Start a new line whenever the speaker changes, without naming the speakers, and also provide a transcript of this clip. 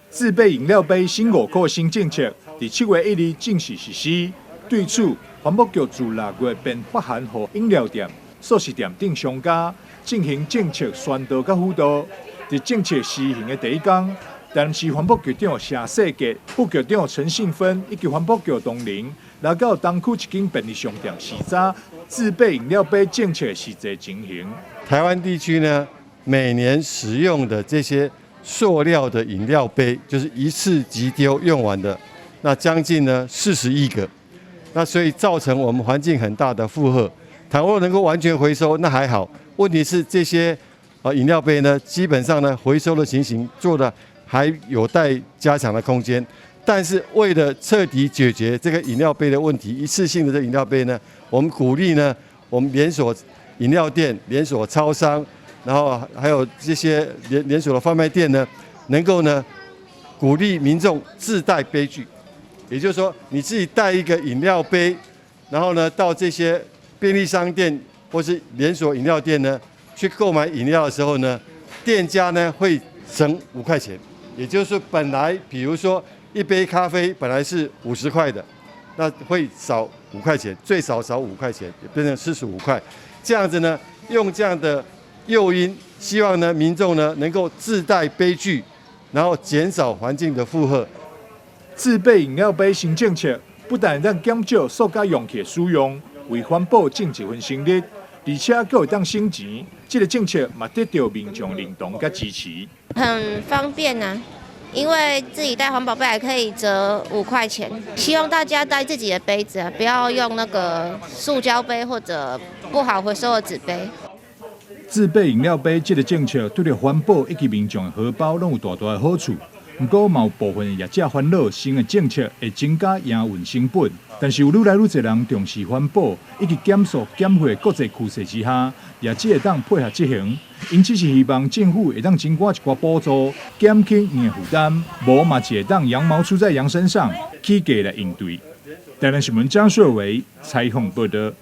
自備飲料杯省五箍新政策，佇7月1日正式實施。對此，環保局自6月便發函予飲料店、速食店等商家進行政策宣導佮輔導。佇政策施行的第一工，台南市環保局長謝世傑、副局長陳信芬以及環保局同仁來到東區一間便利商店視察自備飲料杯政策實際情形。
台灣地區呢，每年使用的這些塑料的飲料杯，就是一次即丟用完的，那將近呢40億個，那所以造成我們環境很大的負荷。倘若能夠完全回收，那還好。問題是這些飲料杯呢，基本上呢回收的情形做的還有待加強的空間。但是為了徹底解決這個飲料杯的問題，一次性的這飲料杯呢，我們鼓勵呢，我們連鎖飲料店、連鎖超商，然後還有這些連鎖的販賣店呢，能夠呢鼓勵民眾自帶杯具，也就是說你自己帶一個飲料杯，然後呢到這些便利商店或是連鎖飲料店呢去購買飲料的時候呢，店家呢會省五塊錢，也就是說本來比如說一杯咖啡本來是50塊的，那會少五塊錢，最少少五塊錢，變成45塊，這樣子呢用這樣的誘因，希望呢民眾呢能夠自帶杯具，然後減少環境的負荷。
自備飲料杯新政策不但能減少塑膠容器使用，為環保盡一份心力，而且閣會當省錢。這個政策嘛得到民眾認同佮支持。
很方便啊，因為自己帶環保杯還可以折五塊錢。希望大家帶自己的杯子啊，不要用那個塑膠杯或者不好回收的紙杯。
自備飲料杯這個政策對著環保以及民眾的荷包攏有大大的好處。毋過嘛有部分的業者煩惱，新的政策會增加營運成本。但是有愈來愈濟人重視環保以及減塑減廢國際趨勢之下，業者會當配合執行。𪜶只是希望政府會當增加一寡補助，減輕𪜶的負擔。無嘛是會當羊毛出在羊身上，起價來應對。台南新聞張瑞維採訪報導。